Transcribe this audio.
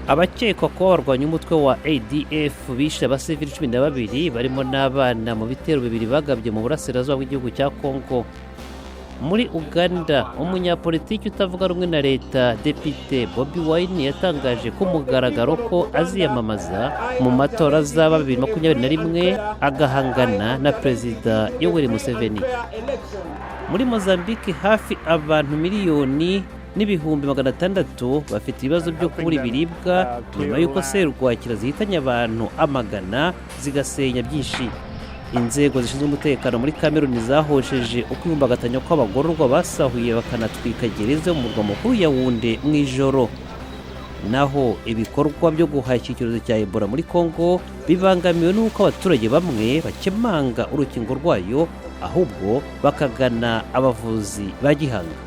Abakekwa kuba barwanya umutwe wa ADF bishe abasivili 12 barimo n'abana mu bitero bibiri bagabye mu burasirazuba bw'igihugu cya Kongo. Muri Uganda, umunyapolitiki utavuga rumwe na leta, Depite Bobi Wine, yatangaje ku mugaragaro ko aziyamamaza mu matora azaba 2021, agahangana na Perezida Yoweri Museveni. Muri Mozambique, hafi abantu 1,600,000 bafite ibibazo byo kubura ibiribwa nyuma y'uko serwakira zihitanye abantu amagana, zigasenya byinshi. Inzego zishinzwe umutekano muri Kameruni zahosheje ukwiyumbagatanya kw'abagororwa basahuye bakanatwika gereza yo mu murwa mukuru Yawunde mu ijoro. Naho ibikorwa byo guhashya icyorezo cya Ebola muri Congo bibangamiwe n'uko abaturage bamwe bakemanga urukingo rwayo, ahubwo bakagana abavuzi ba gihanga.